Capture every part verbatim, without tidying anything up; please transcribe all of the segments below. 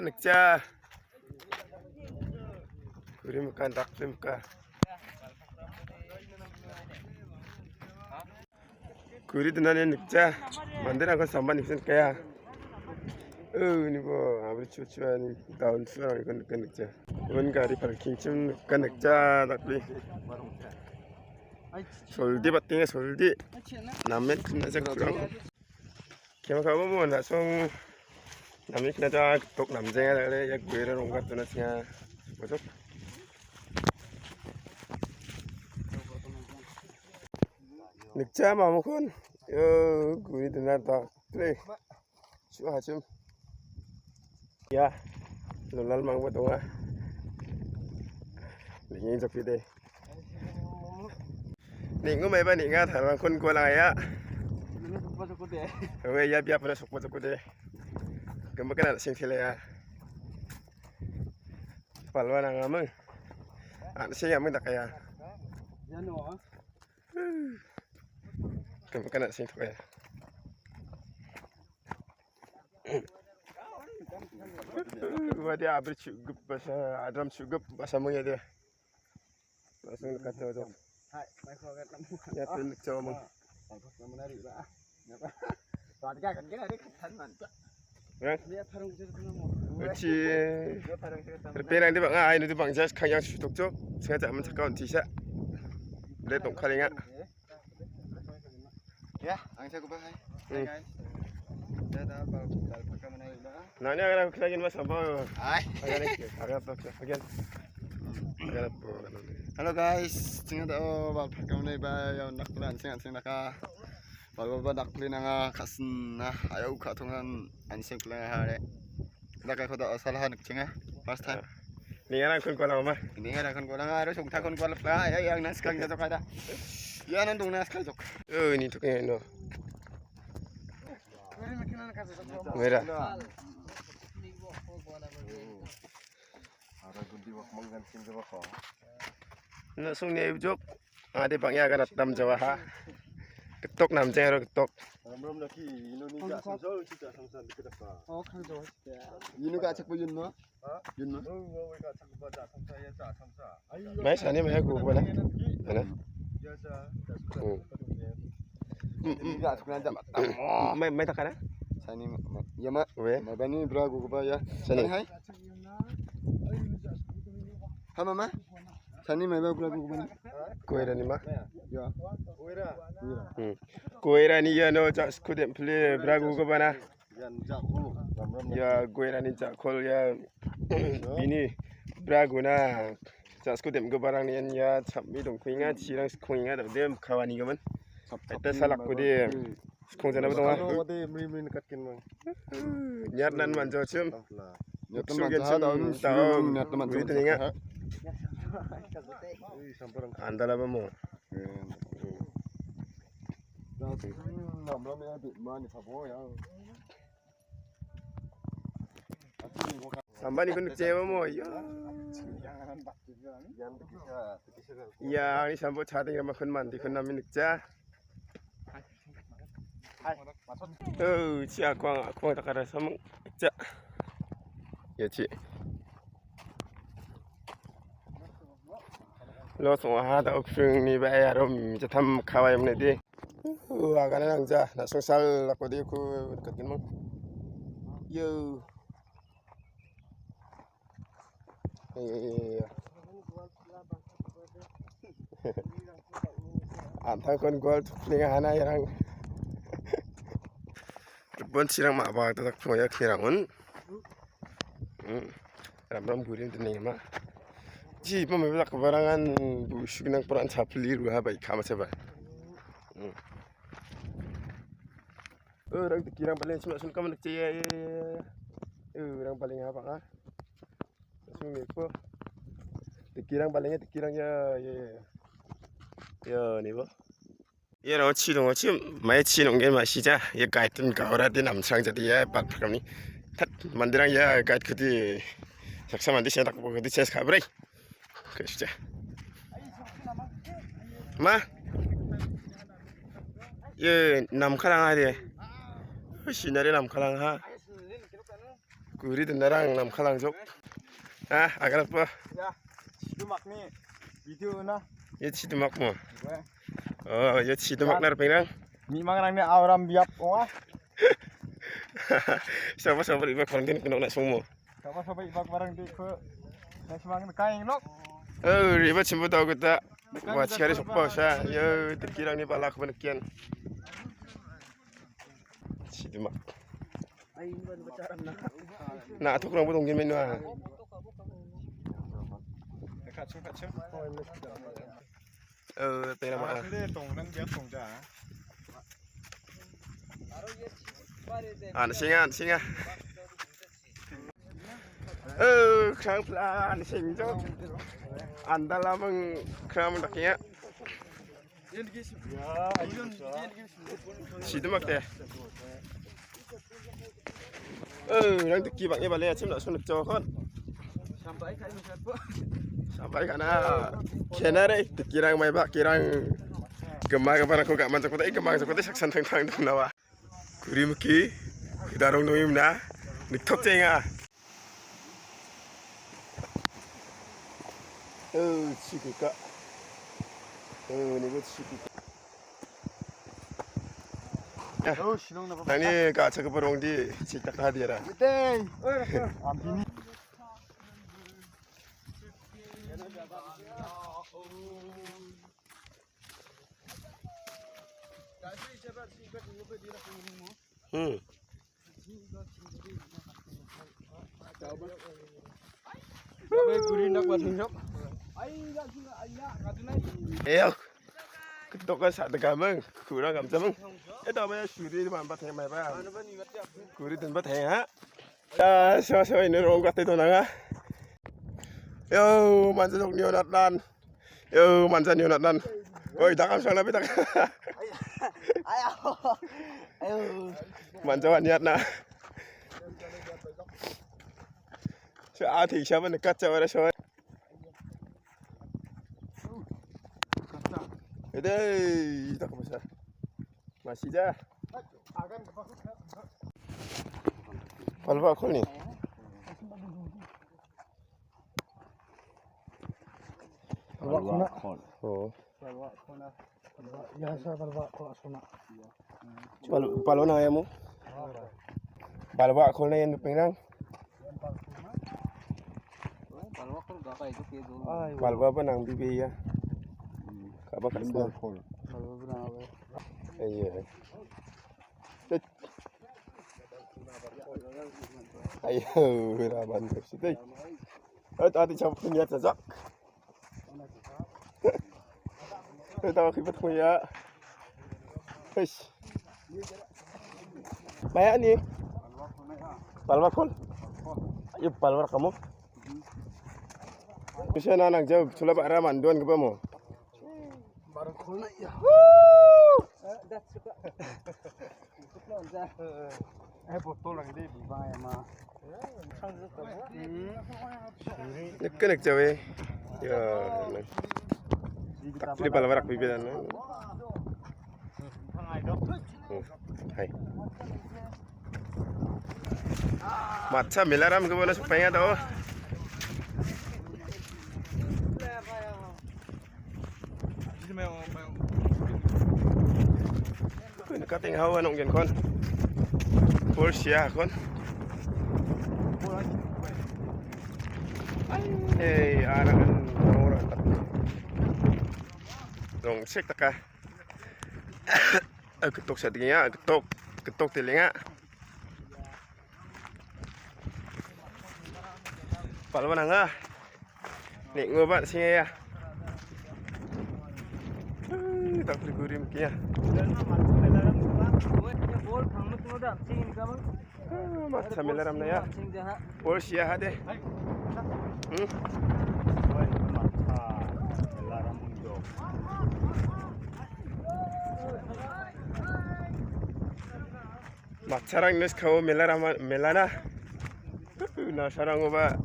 Nikja. Guri mikan, dakpli mikan. Guri donani nikja. Manderangko samba nikja nikaya. Oh, ini bo, abri chuchua ni daun chuarangko nikja nikja. Uan gari parking chim nikja nikja, dakpli. Soldi batinga, soldi. Namen kena jak kurang. Kema kabo mo na song. Namen kena jak tok namjenga, dale, yak guera ronggat tuna singa. Masuk. Nikja mamukun. Yo, guri dena ta. Play. Chu hachum. Ya. Lolal mangba donga. Ning jok pide. Ningu maiba ninga tharang kun ko langa ya. Owe ya biap na sokpa jok de. Gamba kana sing thile ya. Palwa nang amang. An sing amang dakaya. Gamba kana sing thokaya. Wadi abri chugup basa, adram chugup basa mung ya dia. Langsung dekat tu. Hai, mai ko kat namu. Ya, tu nak cawa mung. Mai ko namu nari ba. Warga kan kena ada ketan man. Ya? Dia parung je tu namu. Uci. Dia parung je tu namu. Repair nanti bang, ah, ini tu bang jas kayang sutuk cok. Sengaja mencakap tisa. Dia tong kalinga. Ya, ang sa ko ba, hai. Hmm. Hai, guys. Saya dah bal bal pakai mana ba. Nanya akan aku lagi mas apa? Hai. Akan aku, akan apa? Akan. Akan apa? Hello guys, singa da bal pakai mana ba ya nak plan singa singa ka. Bal bal nak plan nga kasin na. Ayo ka tongan anseng plan hare. Dakai ko da salah nak singa. First time. Ninga rang kun kola ma. Ninga rang kun kola nga aro sungta kun kola pla ya yang nas kang jajok ada. Ya nan dong nas kang jok. Oh, ini tu kayaknya no. Mera. Ara gundi wak mangan sing jawab ko. Na sung ni jok. Ade bang ya kan atam jawa ha. Ketok nam jeng aro ketok. Ram ram laki Indonesia samsa uci tak samsa dikit apa. Oh, kan jawab. Inu ka chak puyun no? Yun no? Mai sani mai ko bana. Mana? Hmm. Hmm, hmm. Mai, mai takana? Sani ma, ma, ya ma. We. Mai bani bra gu ba ya. Sani. Sani hai. Ha mama. Sani mai ba bra gu ba na. Koira ni ma. Ya. Koira. Hmm. Koira ni ya no ja skudem ple bra gu ba na. Yan jakol, ram ram. Ya, goirani jakol ya. Bini braguna jasko dem gobarang ni ya chapmi dongkuinga, chirang skonginga, dem kawani gaman. Ete salak kudi skong jana badonga. Ode mri mri nakatkin mang. Nyar nan manjo chim. Nyar nan manjo chim, daun, nyar nan manjo chim. Andala bamo. Ram ram ya, di mani sabo ya. Sambani kun cewek mo, ya. Ya, ini sambo chatting sama kun mandi kun nami nikja. Oh, ci akuang, akuang takara samung nikja. Ya, ci. Lo song ha da ukrung ni ba ya rom jatam kawai mene di. Uh, agana nang ja, na song sal aku di ku dekat gini mang. Yo. Iya, iya, iya. Antang kon gol tu peling hana ya rang. Bon sirang ma ba tak proyek ni rangun. Hmm. Ram ram guring teneng ma. Ji pemebelak kebarangan busuk nang peran sapli ruha baik kama seba. Hmm. Oh, orang tekirang paling suka suka mana cek ya. Oh, orang paling apa ah? Sung ni po. Tekirang palingnya tekirang ya, ya, ya. Ya ni po. Ia ro chi dong, chi mai chi dong gen ma si ja. Ia guide tun gaura din am sang jadi ia pat program ni. Tat mandirang ia guide kudi saksa mandi saya tak kudi saya kabrai. Oke, sudah. Ma. Ia nam kalang ada. Sinari nam kalang ha. Guri dinarang namkalangjok. Ah, agarapa. Ya, Chidemakni video na. Ia Chidemakmo. Ya. Oh, ia Chidemakna ripengrang. Mimangrangni auram biap ong·a. Sapa sapa iba konten kena nak semua. Sapa sapa iba barang di ko. Nak semang kain lok. Oh, riba chimbo tahu kita. Wah, sekali sopa sa. Yo, terkirang ni pala aku penekian. Chidemak. Na, tok rang bodong gini menu ah. Eh, tengah mana? An singa, an singa. Eh, krang plan singjok. Andala meng krang dakia. Chidemak te. Eh, yang teki baknya balik aja nak sunat cokot. Sampai kana. Kena re, teki rang mai bak kirang. Gemar gemar aku gak manjak kote, gemar manjak kote saksan tang tang dong nawa. Guri meki, darong dong imna. Niktok tenga. Eh, chikika. Eh, ni buat chikika. Ya. Oh, sinong napa? Nani ka chaka parong di chikta ka dia ra. Betul. Ambini. Hmm. Eyok. Ketok ka sa degameng, kurang gamjameng. Eh, dama ya suri di mampat yang mai ba. Kuri tempat yang ha. Ya, so so ini rong kate to nanga. Yo, manja dok ni onat nan. Yo, manja ni onat nan. Oi, dakam sang nabi dak. Ayo. Ayo. Manja waniat na. Sa ati siapa nekat siapa ada siapa. Ede, tak bisa. Masih dah. Palwa khol ni. Palwa khol. Oh. Ya, sa palwa khol asona. Pal-, palwa na ya mo? Palwa khol na yan pengrang. Palwa pa nang bibiya. Kaba kasna. Iya. Ayo, raban terus itu. Eh, tadi siapa punya cocok? Eh, tahu kibat punya. Hei. Banyak ni. Palwa khol. Ayo, palwa kamu. Bisa na nang jauh, sulap arah manduan ke mo. Barang khol na ya. Eh, botol lagi deh, bang ya ma. Nek nek jawe. Ya. Tak pilih pala barak bibiran. Hmm. Hai. Macha melaram ke mana supaya tahu. Kating hawa nong gen kon. Por sia kon. Eh, arangan orang. Dong sek taka. Eh, ketok sa dinga, ketok, ketok telinga. Palwa nanga. Nek ngobat singa ya. Eh, tak perlu gurim kia. Bol pangmut ngoda, sing ini kamu. Ah, macha melaram na ya. Por sia hade. Hmm? Macharang nes kau melarama, melana. Na sarang oba.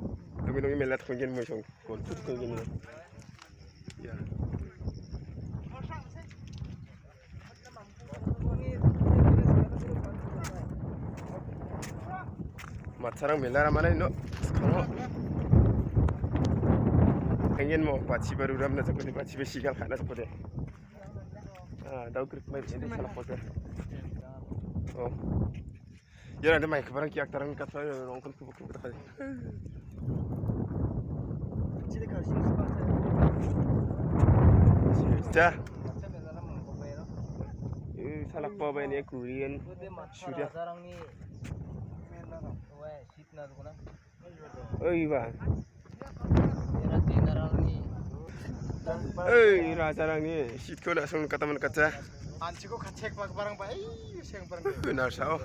Dungi dungi melat kongin muisong. Kon tut kongin. Ya. Matcharang melara mana ino. Pengen mo bachiba ruram na jakode, bachiba sigal kana jakode. Ah, dau krik mai ini salah kode. Oh. Ya, nanti mai kebarang kiak tarang kata rongkon kubuk kubuk kata. Ja. Eh, salah apa ini Korean. Sudah. Oi, ba. Oi, rajarangni seat-ko na·song kataman kacha. Anchiko kachek bak barang ba, ei, seng barang. Narsao.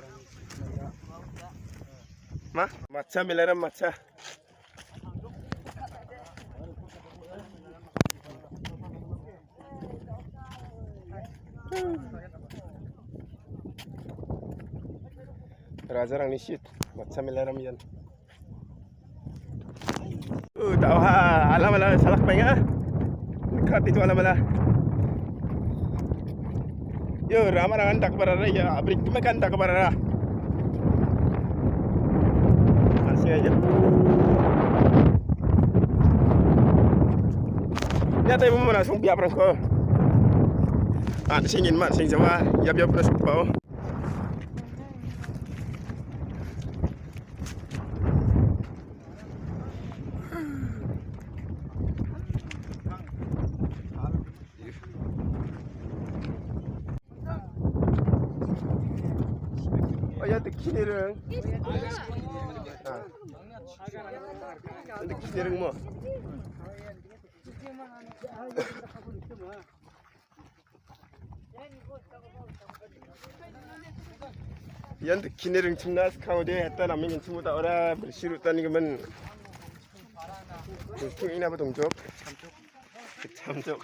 Ma, matcha melara matcha. Rajarangni seat, matcha melaram ian. Uh, tahu ha, alam ala salak penga. Dekat itu alam ala. Yo, rama rangan tak barara ya, abrik makan tak barara. Masih aja. Ya, tapi mau langsung biar perang ko. Ah, singin man, sing sama, ya biar perang ko. Oh ya, tekinereng. Ah. Tekinereng mo. Ian kini ringchimna skang ode, eta namen ringchimo ta ora bersi rutani gimin. Ringchim ina ba dongjok. Chamjok.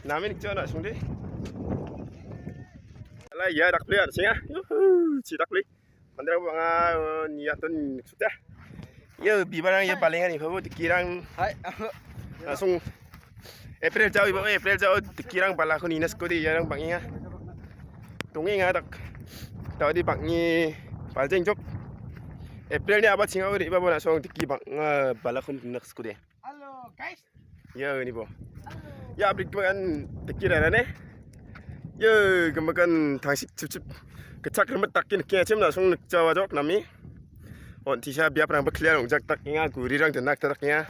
Namen ringchim na sungde. Ala ya dakpli ar singa. Yuhu, si dakpli. Manderang bang·a, eh, niaton niksuta. Ia bibarang ia balengan iba bo dikirang. Hai. Langsung April jauh iba, April jauh dikirang balakon ina sekodi iarang bang·enga. Dongenga dak. Tadi bang·e baljeng jok. April ni abat singa uri iba bo langsung diki bang·a balakon ina sekodi. Hello, guys. Ya, ini bo. Ya, abrik kan tekir ada ne. Ya, kemakan tangsik cip cip. Kecak remet takin ke cem langsung nekjawa jok nami. On tisa biap rang bekliar ong jak tak inga guri rang denak tak inga.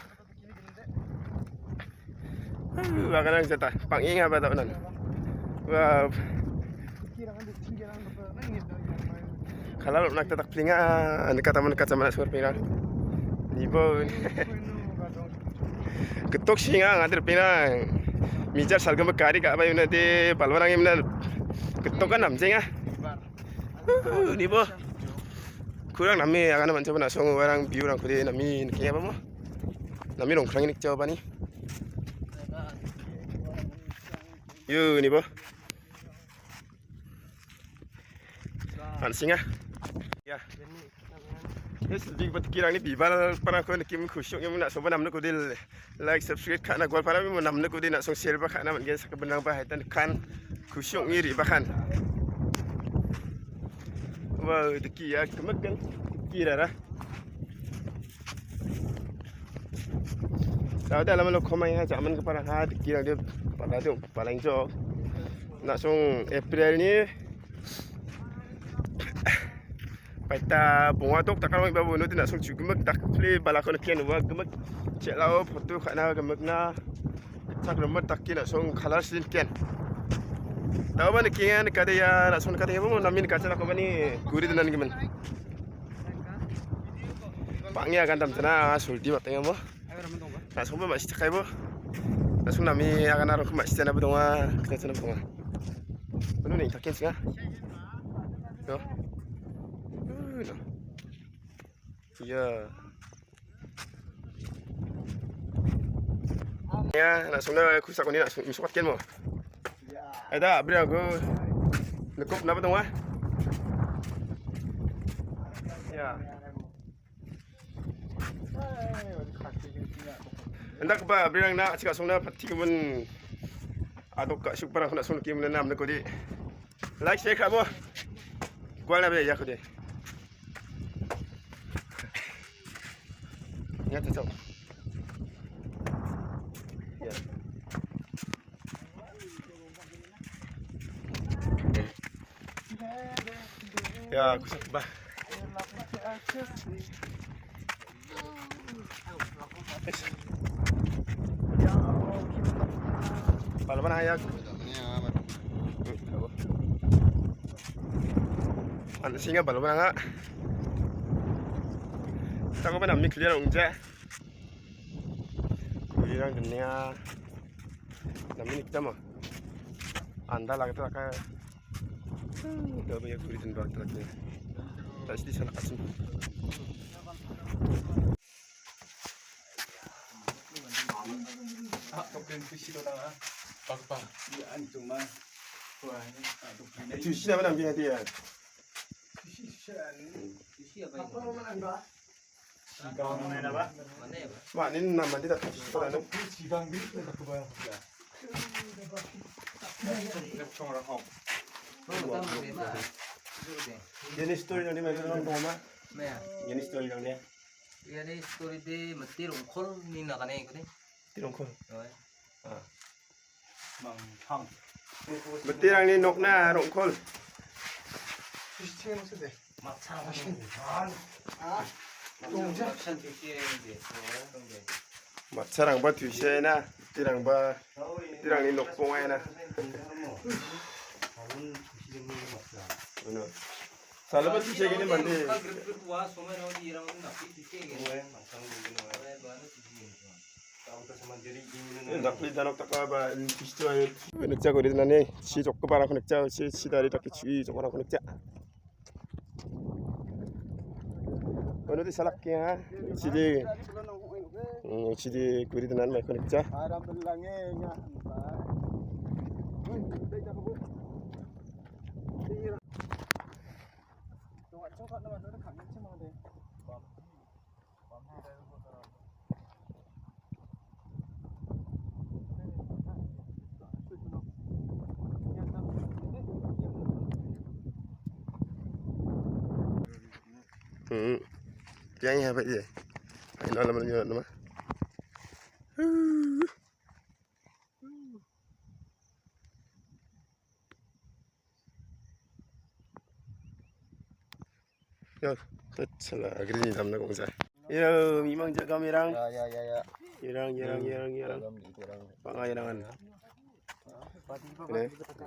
Bagarang jata, pang inga ba nan. Wow. Kala lo nak tak plinga, anda kata mana kata mana suar pina. Nibo. Ketok singa ngadir pina. Mijar salgam kari ka abai mana de balwarang mana. Ketok kan namjenga. Nibo. Kurang nami agana mancoba nasong warang biu rang kudi nami niknya apa mo? Nami nongkrang ini kecil apa ni? Yo, nibo. Ansinga. Ya. Yes, big bat kirang ni bibal para ko nikim khusyuk yang nak soba namne kudil. Like, subscribe ka·na gual para mo namne kudi nak song share ba ka·na man gen sak benang ba haitan kan khusyuk ni ri ba kan. Wow, deki ya kemek kan. Deki rara. Tahu dah lama lo komai ha zaman ke para ha deki rara dia para tu paling jok. Nak song April ni Paita bonga dok takar wang iba bono dina song chu gemek dak pli balakon ken wa gemek chelao photo khana gemek na sak remet dak kina song khalar sin ken. Tahu ba ni ken kade ya na song kade ya bo namin kacha ko bani guri dinan gemen. Bang ya kan tam tena sulti mateng mo. Langsung ba masih cakai bo. Langsung nami akan arok masih tena bo donga, kita tena bo donga. Penuh ni takin singa. Yo. Uh, no. Ya. Ya, langsung na kusak ni langsung misukat ken mo. Ada beri aku. Nekop napa donga? Ya. Andak ba, beri nang na, cika song na, pati kemen. Adok ka, suk parang na, song ki mena nam na kodi. Like, share, kabo. Kuala be, ya, kude. Ya, tetap. Ya. Ya, kusa ba. Baloban ayak. An singa baloban anga. Tango ban amni clear ongja. Kurirang genia. Namni kita ma. Anda lagi tu akan. Dah banyak kurir dan bak lagi. Tak sih sana kasih. Tusi nama namanya dia? Mani nama dia tak tusi kalau. Ini story nanti mana nama? Ini story nanti. Iani story de mati rongkol ni nagane ikut ni. Mati rongkol. Oi. Ah. Mangthang. Mati rangni nokna rongkol. Matsa rangba tusi aina, tirangba, tirangni nokpong aina. Uno. Salaba tusi gini mandi. Nakli danok taka ba, ini tusi tu ayo. Nikja kori nani, si jokko para nikja, si, si dari taki si jokko nikja. Ono di salak ya, sidi, hmm, sidi kuri tenan mai konik ja. Hmm. Yang ya, Pak, ya. Ini alamannya nama? Yo, tetsala agrini damna gongja. Yo, mimang jagam irang. Ya, ya, ya, ya. Irang, irang, irang, irang. Jagam, irang. Banga irangan. Ini,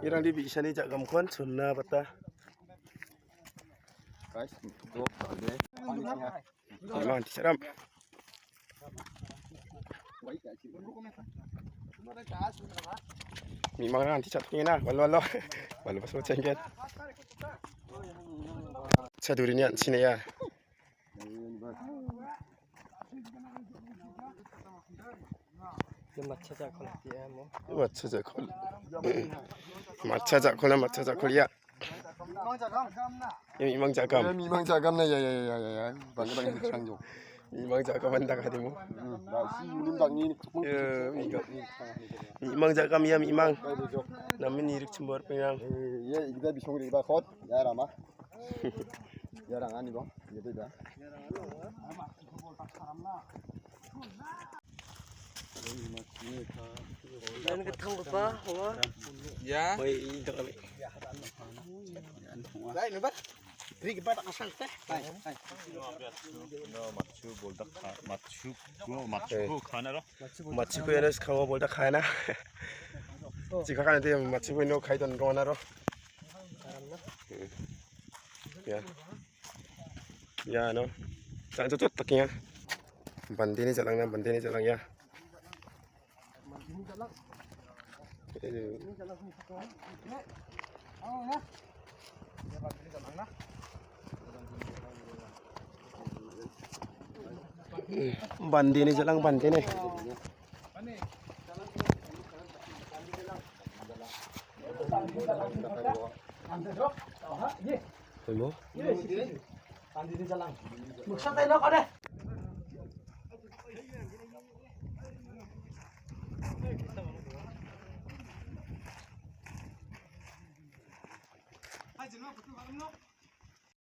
irang di bisani jagamkon sunna bata. Guys, go, go. Mimang anti saram. Mimang anti chat kena, balo, balo. Balo pas macam kan. Saya durinya sini ya. Matcha jakol dia mo. Matcha jakol. Matcha jakol na matcha jakol ya. Ya, mimang jagam. Ya, mimang jagam na, ya, ya, ya, ya, ya. Bangga, bangga, chang jo. Mimang jagam anda kadi mo. Hmm, ba, si ulim bang ni. Ya, mimang. Mimang jagam ya, mimang. Namin irik chembor pengang. Eh, ya, kita bisong di ba khot. Ya, rama. Ya, rangan ni bang. Ya, beda. Ian gitanggipa ong·a. Ya. Matchu boldak ka-, matchu, matchu, matchu ko kanaro. Matchu ko iano skango boldak kaena. Jika kan nanti matchu ko ino kai don ronaro. Ya. Ya, no. Jangan tutup takinya. Bandini jalan ya, bandini jalan ya. Bandini jalan, bandini. Hello? Jena betul kalung nok.